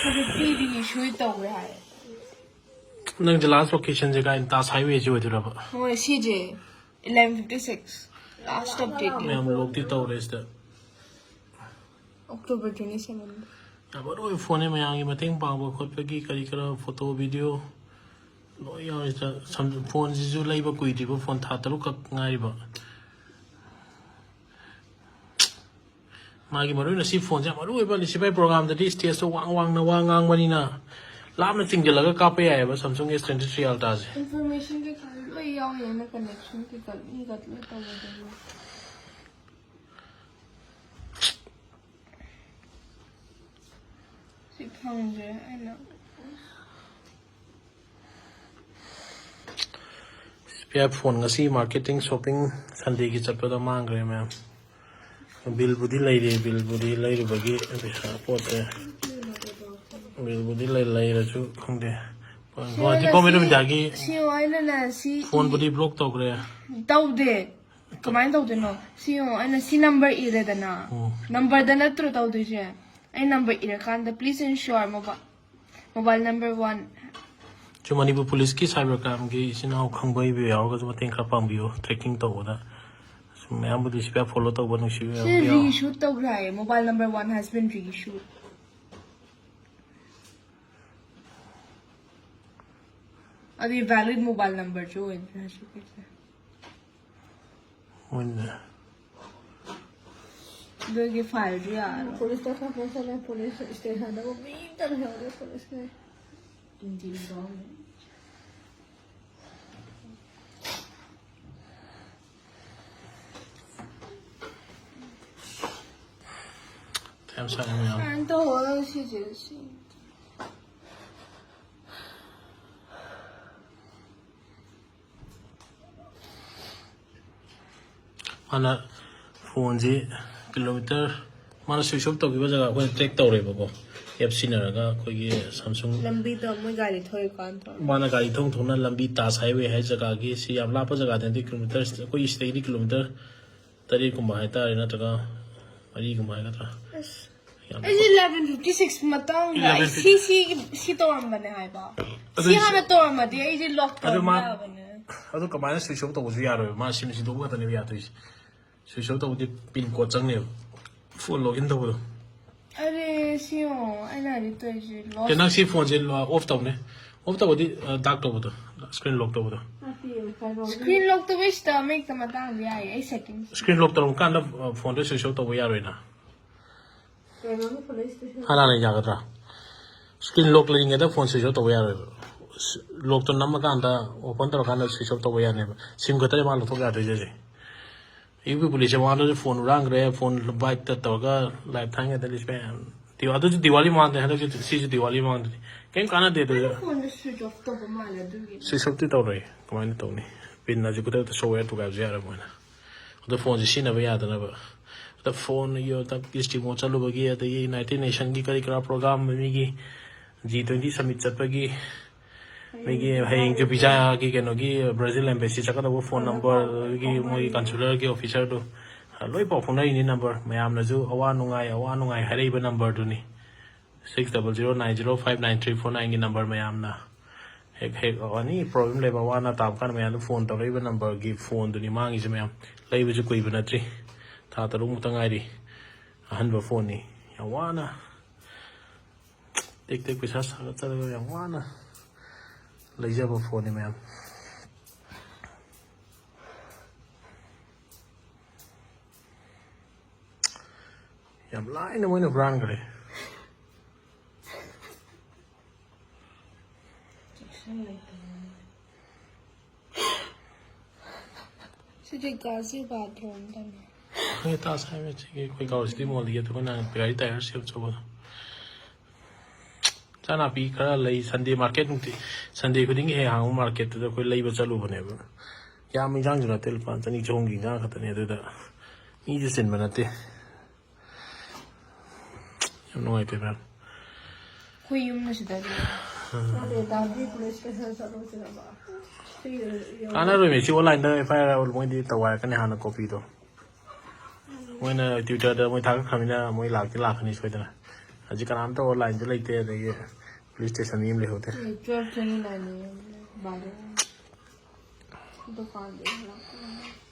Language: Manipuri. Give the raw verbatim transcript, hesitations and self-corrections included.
ꯐꯤꯐꯇꯤꯗꯤ ꯏꯁꯨ ꯇꯧꯈ꯭ꯔꯦ ꯍꯥꯏ꯫ ꯅꯪꯁꯦ ꯂꯥꯁ ꯂꯣꯀꯦꯁꯟꯁꯦ ꯀꯥꯏ? ꯇꯥꯖ ꯍꯥꯏꯋꯦꯁꯦ ꯑꯣꯏꯗꯣꯏꯔꯕ? ꯍꯣꯏ, ꯁꯤꯁꯦ ꯏꯂꯦꯚꯦꯟ ꯐꯤꯐꯇꯤ ꯁꯤꯛꯁ ꯂꯥꯁ ꯑꯞꯗꯦꯠ꯫ ꯃꯌꯥꯝ ꯂꯣꯛꯇꯤ ꯇꯧꯔꯦ ꯁꯤꯗ꯫ October twenty seven. ꯌꯥꯝ ꯃꯔꯨ ꯑꯣꯏꯕ ꯐꯣꯟꯅꯦ, ꯃꯌꯥꯝꯒꯤ ꯃꯇꯦꯡ ꯄꯥꯡꯕ ꯈꯣꯠꯄꯒꯤ ꯀꯔꯤ ꯀꯔꯥ, ꯐꯣꯇꯣ ꯚꯤꯗꯤꯑꯣ ꯂꯣꯏ ꯌꯥꯎꯔꯦ ꯁꯤꯗ꯫ ꯁꯝ- ꯐꯣꯟꯁꯤꯁꯨ ꯂꯩꯕ ꯀꯨꯏꯗ꯭ꯔꯤꯕ, ꯐꯣꯟ ꯊꯥ ꯇꯔꯨꯛ ꯈꯛ ꯉꯥꯏꯔꯤꯕ꯫ ꯃꯥꯒꯤ ꯃꯔꯨ ꯑꯣꯏꯅ ꯁꯤ ꯐꯣꯟꯁꯦ ꯌꯥꯝ ꯃꯔꯨ ꯑꯣꯏꯕ, ꯂꯤꯁꯤꯕꯥꯏ ꯄ꯭ꯔꯣꯒꯥꯝꯗꯗꯤ ꯁ꯭ꯇꯦꯖꯇꯣ ꯋꯥꯡ ꯋꯥꯡꯅ ꯋꯥ ꯉꯥꯡꯕꯅꯤꯅ ꯂꯥꯞꯅ ꯆꯤꯡꯁꯤꯜꯂꯒ ꯀꯥꯞꯄ ꯌꯥꯏꯑꯕ ꯁꯦꯝꯁꯨꯡ ꯑꯦꯁ ꯇ꯭ꯋꯦꯟꯇꯤ ꯊ꯭ꯔꯤ ꯑꯜꯇ꯭ꯔꯥꯁꯦ꯫ ꯏꯟꯐꯣꯔꯃꯦꯁꯟ ꯀꯩꯀꯥ ꯂꯣꯏ ꯌꯥꯎꯔꯦꯅ, ꯀꯅꯦꯛꯁꯟ ꯀꯩꯀꯥ ꯂꯣꯏ ꯀꯠꯂꯦ ꯇꯧꯒꯗꯕꯅꯤ꯫ ꯁꯤ ꯐꯪꯗ꯭ꯔꯦ ꯑꯩꯅ꯫ ꯁꯤ ꯄꯤ ꯑꯥꯏ ꯐꯣꯟ ꯉꯁꯤ ꯃꯥꯔꯀꯦꯇꯤꯡ ꯁꯣꯞꯄꯤꯡ ꯁꯟꯗꯦꯒꯤ ꯆꯠꯄꯗ ꯃꯥꯡꯈ꯭ꯔꯦ ꯃꯌꯥꯝ꯫ ꯕꯤꯜꯕꯨꯗꯤ ꯂꯩꯔꯤ, ꯕꯤꯜꯕꯨꯗꯤ ꯂꯩꯔꯨꯕꯒꯤ ꯄꯩꯁꯥ ꯄꯣꯠꯁꯦ꯫ ꯕꯤꯜꯕꯨꯗꯤ ꯂꯩ- ꯂꯩꯔꯁꯨ ꯈꯪꯗꯦ꯫ ꯒꯨꯋꯥꯍꯥꯇꯤ ꯄꯥꯎꯃꯩ ꯔꯣꯃꯤꯇꯥꯒꯤ ꯁꯤ ꯑꯩꯅꯅꯦ ꯁꯤ ꯐꯣꯟꯕꯨꯗꯤ ꯕ꯭ꯂꯣꯛ ꯇꯧꯈ꯭ꯔꯦ꯫ ꯇꯧꯗꯦ꯫ ꯀꯃꯥꯏꯅ ꯇꯧꯗꯣꯏꯅꯣ? ꯁꯤ ꯌꯦꯡꯉꯣ, ꯑꯩꯅ ꯁꯤ ꯅꯝꯕꯔ ꯏꯔꯦꯗꯅ꯫ ꯎꯝ꯫ ꯅꯝꯕꯔꯗ ꯅꯠꯇ꯭ꯔꯣ ꯇꯧꯗꯣꯏꯁꯦ? ꯑꯩ number ꯏꯔꯀꯥꯟꯗ please ensure mobile, mobile number one. ꯁꯤ ꯃꯅꯤꯄꯨꯔ ꯄꯨꯂꯤꯁꯀꯤ ꯁꯥꯏꯕꯔ ꯀ꯭ꯔꯥꯏꯝꯒꯤ ꯏꯆꯤꯟ ꯏꯅꯥꯎ ꯈꯪꯕ ꯏꯕ ꯌꯥꯎꯔꯒꯁꯨ ꯃꯇꯦꯡ ꯈꯔ ꯄꯥꯡꯕꯤꯌꯨ, ꯇ꯭ꯔꯦꯀꯤꯡ ꯇꯧꯕꯗ꯫ ꯁꯨꯝ ꯃꯌꯥꯝꯕꯨꯗꯤ ꯁꯤ ꯄꯤ ꯑꯥꯏ ꯐꯣꯂꯣ ꯇꯧꯕ ꯅꯨꯡꯁꯤꯕ ꯌꯥꯎꯕ ꯁꯤ ꯌꯥꯎ- ꯔꯤꯏꯁꯨ ꯇꯧꯈ꯭ꯔꯦ ꯍꯥꯏꯌꯦ, mobile number one has been reissued. ꯑꯗꯨꯗꯤ valid mꯃꯣꯕꯥꯏꯜ ꯅꯝꯕꯔꯁꯨ ꯑꯣꯏꯅ ꯁꯤ ꯄꯤꯔꯤꯁꯦ꯫ ꯃꯣꯏꯅ ꯑꯗꯨꯒꯤ ꯐꯥꯏꯜꯁꯨ ꯌꯥꯔꯣꯏ꯫ ꯄꯨꯂꯤꯁꯇ ꯈꯔ ꯐꯣꯟ ꯆꯠꯂꯦ, ꯄꯨꯂꯤꯁ ꯏꯁꯇꯦꯁꯟꯗꯕꯨ ꯃꯤ ꯑꯝꯇ ꯂꯩꯍꯧꯗꯦ ꯄꯨꯂꯤꯁꯀꯤ꯫ ꯌꯥꯝ ꯁꯥꯟꯅ ꯃꯌꯥꯝ꯫ ꯀꯃꯥꯏꯅ ꯇꯧꯔꯒ ꯁꯤꯁꯦ ꯁꯤ ꯃꯥꯅ ꯐꯣꯟꯁꯤ ꯀꯤꯂꯣꯃꯤꯇꯔ, ꯃꯥꯅ ꯁ꯭ꯋꯤꯆ ꯑꯣꯐ ꯇꯧꯈꯤꯕ ꯖꯒꯥ ꯑꯩꯈꯣꯏꯅ ꯇ꯭ꯔꯦꯛ ꯇꯧꯔꯦꯕꯀꯣ, ꯑꯦꯞ ꯁꯤꯖꯤꯟꯅꯔꯒ ꯑꯩꯈꯣꯏꯒꯤ ꯁꯦꯝꯁꯨꯡ꯫ ꯂꯝꯕꯤꯗ ꯃꯣꯏ ꯒꯥꯔꯤ ꯊꯧꯔꯤꯀꯥꯟꯗ꯫ ꯃꯥꯅ ꯒꯥꯔꯤ ꯊꯧ ꯊꯧꯅ ꯂꯝꯕꯤ ꯇꯥꯖ ꯍꯥꯏꯋꯦ ꯍꯥꯏ ꯖꯒꯥꯒꯤ, ꯁꯤ ꯌꯥꯝ ꯂꯥꯞꯄ ꯖꯒꯥꯗꯤ ꯅꯠꯇꯦ, ꯀꯤꯂꯣꯃꯤꯇꯔ, ꯑꯩꯈꯣꯏ ꯁꯤꯗꯒꯤꯗꯤ ꯀꯤꯂꯣꯃꯤꯇꯔ ꯇꯔꯦꯠꯀꯨꯝꯕ ꯍꯥꯏꯇꯥꯔꯦ, ꯅꯠꯇ꯭ꯔꯒ ꯃꯔꯤꯒꯨꯝꯕ ꯍꯥꯏꯒꯗ꯭ꯔꯥ꯫ ꯑꯁ꯫ ꯑꯩꯁꯦ eleven fifty six ꯃꯇꯥꯡꯗ ꯑꯩ ꯁꯤ ꯁꯤ ꯁꯤ ꯇꯧꯔꯝꯕꯅꯦ ꯍꯥꯏꯕ꯫ ꯁꯤ ꯍꯥꯟꯅ ꯇꯧꯔꯝꯃꯗꯤ ꯑꯩꯁꯦ ꯂꯣꯛ ꯇꯧꯔꯝꯕ ꯌꯥꯕꯅꯦ꯫ ꯑꯗꯨ ꯀꯃꯥꯏꯅ ꯁ꯭ꯋꯤꯆ ꯑꯣꯐ ꯇꯧꯕꯁꯨ ꯌꯥꯔꯣꯏꯕ, ꯃꯥ ꯁꯤꯝ ꯁꯤꯟꯗꯣꯛꯄ ꯈꯛꯇꯅꯦꯕ ꯌꯥꯗꯣꯏꯁꯦ꯫ ꯁ꯭ꯋꯤꯆ ꯑꯣꯐ ꯇꯧꯕꯗꯤ ꯄꯤꯟ ꯀꯣꯗ ꯆꯪꯅꯦꯕ, ꯐꯣꯟ ꯂꯣꯒ ꯏꯟ ꯇꯧꯕꯗꯣ꯫ ꯑꯔꯦ ꯁꯤ ꯌꯦꯡꯉꯣ, ꯑꯩꯅ ꯍꯥꯏꯗꯤ ꯇꯧꯔꯤꯁꯦ ꯂꯣꯛ꯫ ꯅꯪ ꯁꯤ ꯐꯣꯟꯁꯦ ꯑꯣꯐ ꯇꯧꯅꯦ꯫ ꯑꯣꯐ ꯇꯧꯕꯗꯤ ꯗꯥꯛ ꯇꯧꯕꯗꯣ, ꯁ꯭ꯀ꯭ꯔꯤꯟ ꯂꯣꯛ ꯇꯧꯕꯗꯣ꯫ ꯁ꯭ꯀ꯭ꯔꯤꯟ ꯂꯣꯛ ꯇꯧꯕꯩꯁꯤꯗ ꯑꯃ ꯍꯦꯛꯇ ꯃꯇꯥꯡꯗ ꯌꯥꯏꯌꯦ, ꯑꯩ ꯁꯦꯇꯤꯡꯁ꯫ ꯁ꯭ꯀ꯭ꯔꯤꯟ ꯂꯣꯛ ꯇꯧꯔꯝ ꯀꯥꯟꯗ ꯐꯣꯟꯗꯣ ꯁ꯭ꯋꯤꯆ ꯑꯣꯐ ꯇꯧꯕ ꯌꯥꯔꯣꯏꯅ꯫ ꯍꯥꯟꯅ ꯍꯥꯟꯅ ꯌꯥꯒꯗ꯭ꯔꯥ? ꯁ꯭ꯀ꯭ꯔꯤꯟ ꯂꯣꯛ ꯂꯩꯔꯤꯉꯩꯗ ꯐꯣꯟ ꯁ꯭ꯋꯤꯆ ꯑꯣꯐ ꯇꯧꯕ ꯌꯥꯔꯣꯏꯕ꯫ ꯂꯣꯛꯇꯣ ꯅꯝꯃꯀꯥꯟꯗ ꯑꯣꯄꯟ ꯇꯧꯔꯀꯥꯟꯗ ꯁ꯭ꯋꯤꯆ ꯑꯣꯐ ꯇꯧꯕ ꯌꯥꯅꯦꯕ꯫ ꯁꯤꯝ ꯈꯛꯇꯅꯦ ꯃꯥ ꯂꯧꯊꯣꯛ ꯌꯥꯗꯣꯏꯁꯦ ꯍꯧꯖꯤꯛ꯫ ꯌꯨ ꯄꯤ ꯄꯨꯂꯤꯁꯁꯦ ꯃꯃꯥꯡꯗꯁꯨ ꯐꯣꯟ ꯍꯨꯔꯥꯟꯈ꯭ꯔꯦ, ꯐꯣꯟ ꯕꯥꯏꯛꯇ ꯇꯧꯔꯒ ꯂꯥꯏꯐ ꯊꯥꯡꯒꯗ ꯂꯤꯁ ꯃꯌꯥꯝ꯫ ꯑꯗꯨꯁꯨ ꯗꯤꯋꯥꯂꯤ ꯃꯃꯥꯡꯗꯅꯦ, ꯍꯟꯗꯛꯁꯨ ꯁꯤꯁꯨ ꯗꯤꯋꯥꯂꯤ ꯃꯃꯥꯡꯗꯅꯤ꯫ ꯀꯩꯝ ꯀꯥꯟꯅꯗꯦ ꯑꯗꯨꯁꯨ꯫ ꯐꯣꯟꯗꯣ ꯁ꯭ꯋꯤꯆ ꯑꯣꯐ ꯇꯧꯕ ꯃꯥꯜꯂꯦ ꯑꯗꯨꯒꯤ꯫ ꯁ꯭ꯋꯤꯆ ꯑꯣꯐꯇꯤ ꯇꯧꯔꯣꯏ, ꯀꯃꯥꯏꯅ ꯇꯧꯅꯤ? ꯄꯤꯟ ꯑꯁꯤ ꯈꯨꯗꯛꯇ ꯁꯣꯞꯋꯦꯌꯔ ꯊꯨꯒꯥꯏꯕꯁꯨ ꯌꯥꯔꯣꯏ ꯃꯣꯏꯅ꯫ ꯑꯗꯣ ꯐꯣꯟꯁꯦ ꯁꯤꯖꯤꯟꯅꯕ ꯌꯥꯗꯅꯕ꯫ ꯑꯗ ꯐꯣꯟ ꯌꯣ-, ꯗꯤꯁꯇ꯭ꯔꯤꯛ ꯃꯣꯠ ꯆꯠꯂꯨꯕꯒꯤ, ꯑꯗꯒꯤ ꯌꯨꯅꯥꯏꯇꯦꯠ ꯅꯦꯁꯟꯒꯤ ꯀꯔꯤ ꯀꯔꯥ ꯄ꯭ꯔꯣꯒꯥꯝ, ꯃꯤꯒꯤ ꯖꯤ ꯇ꯭ꯋꯦꯟꯇꯤ ꯁꯃꯤꯠ ꯆꯠꯄꯒꯤ, ꯃꯤꯒꯤ ꯍꯌꯦꯡ ꯖꯨꯄꯤꯆꯥꯒꯤ ꯀꯩꯅꯣꯒꯤ ꯕ꯭ꯔꯥꯖꯤꯜ ꯑꯦꯝꯕꯦꯁꯤ ꯆꯠꯀꯗꯧꯕ ꯐꯣꯟ ꯅꯝꯕꯔꯒꯤ ꯃꯣꯏꯒꯤ ꯀꯟꯁꯨꯂꯔꯒꯤ ꯑꯣꯐꯤꯁꯔꯗꯨ ꯂꯣꯏ ꯄꯥꯎ ꯐꯥꯎꯅꯔꯤꯅꯤ ꯅꯝꯕꯔ꯫ ꯃꯌꯥꯝꯅꯁꯨ ꯑꯋꯥ ꯅꯨꯡꯉꯥꯏ, ꯑꯋꯥ ꯅꯨꯡꯉꯥꯏ ꯍꯥꯏꯔꯛꯏꯕ ꯅꯝꯕꯔꯗꯨꯅꯤ꯫ Six double zero nine zero five nine three four nineꯒꯤ ꯅꯝꯕꯔ ꯃꯌꯥꯝꯅ ꯍꯦꯛ ꯍꯦꯛ ꯑꯦꯅꯤ ꯄ꯭ꯔꯣꯕ꯭ꯂꯦꯝ ꯂꯩꯕ, ꯑꯋꯥ ꯑꯅꯥ ꯇꯥꯕ ꯀꯥꯟꯗ ꯃꯌꯥꯝꯗ ꯐꯣꯟ ꯇꯧꯔꯛꯏꯕ ꯅꯝꯕꯔꯒꯤ ꯐꯣꯟꯗꯨꯅꯤ ꯃꯥꯡꯉꯤꯁꯦ ꯃꯌꯥꯝ꯫ ꯂꯩꯕꯁꯨ ꯀꯨꯏꯕ ꯅꯠꯇ꯭ꯔꯤ, ꯊꯥ ꯇꯔꯨꯛꯃꯨꯛꯇ ꯉꯥꯏꯔꯤ꯫ ꯑꯍꯟꯕ ꯐꯣꯟꯅꯤ꯫ ꯌꯥꯝ ꯋꯥꯅ ꯇꯦꯛ ꯇꯦꯛ ꯄꯩꯁꯥ ꯁꯥꯒꯠꯆꯔꯒ ꯌꯥꯝ ꯋꯥꯅ ꯂꯩꯖꯕ ꯐꯣꯟꯅꯤ ꯃꯌꯥꯝ꯫ ꯌꯥꯝ ꯂꯥꯏꯅ ꯃꯣꯏꯅ ꯍꯨꯔꯥꯟꯈ꯭ꯔꯦ꯫ ꯁꯤꯗꯤ ꯒꯥꯔꯁꯤ ꯕꯥꯊꯔꯨꯝꯗꯅꯦ꯫ ꯑꯩꯈꯣꯏ ꯇꯥꯖ ꯍꯥꯏꯋꯦꯁꯤꯒꯤ ꯑꯩꯈꯣꯏ ꯒꯥꯎꯁꯤꯗꯤ ꯃꯣꯜꯂꯤꯒꯤ ꯑꯗꯨꯒ ꯅꯪ ꯒꯥꯔꯤ ꯇꯥꯏꯌꯔ ꯁꯦꯝ ꯆꯠꯄꯗꯣ꯫ ꯏꯟꯁꯥꯡ ꯅꯥꯄꯤ ꯈꯔ ꯂꯩ, ꯁꯟꯗꯦ ꯃꯥꯔꯀꯦꯠ ꯅꯨꯡꯇꯤ, ꯁꯟꯗꯦ ꯈꯨꯗꯤꯡꯒꯤ ꯍꯦꯛ ꯍꯥꯡꯕ ꯃꯥꯔꯀꯦꯠꯇꯨꯗ ꯑꯩꯈꯣꯏ ꯂꯩꯕ ꯆꯠꯂꯨꯕꯅꯦꯕ꯫ ꯌꯥꯝ ꯏꯟꯁꯥꯡꯁꯨ ꯅꯠꯇꯦ, ꯂꯨꯄꯥ ꯆꯅꯤ ꯆꯍꯨꯝꯒꯤ ꯏꯟꯁꯥꯡ ꯈꯛꯇꯅꯤ꯫ ꯑꯗꯨꯗ ꯃꯤꯁꯨ ꯆꯤꯟꯕ ꯅꯠꯇꯦ꯫ ꯌꯥꯝ ꯅꯨꯡꯉꯥꯏꯇꯦ ꯃꯌꯥꯝ꯫ ꯑꯩꯈꯣꯏ ꯌꯨꯝꯅ ꯁꯤꯗ ꯑꯗꯨꯝ꯫ ꯀꯥꯟꯅꯔꯣꯏꯃꯦ, ꯁꯤ ꯑꯣꯟꯂꯥꯏꯟꯗ ꯑꯦꯐ ꯑꯥꯏ ꯑꯥꯔ ꯃꯣꯏꯗꯤ ꯇꯧ ꯍꯥꯏꯔꯛꯀꯅꯤ ꯍꯥꯟꯅ ꯀꯣꯄꯤꯗꯣ꯫ ꯃꯣꯏꯅ Twitter-ꯗ ꯃꯣꯏ ꯊꯥꯒꯠꯈ꯭ꯔꯕꯅꯤꯅ ꯃꯣꯏ ꯂꯥꯛꯇꯤ ꯂꯥꯛꯀꯅꯤ ꯁꯣꯏꯗꯅ꯫ ꯍꯧꯖꯤꯛ ꯀꯅꯥꯝꯇ online-ꯁꯨ ꯂꯩꯇꯦ, ꯑꯗꯒꯤ police station ꯃꯤ ꯑꯃ ꯂꯩꯍꯧꯗꯦ꯫ Twelve twenty nine ꯅꯦ꯫ ꯕꯥꯔꯣ꯫ ꯗꯨꯀꯥꯟꯗꯒꯤ ꯍꯜꯂꯛꯄ꯫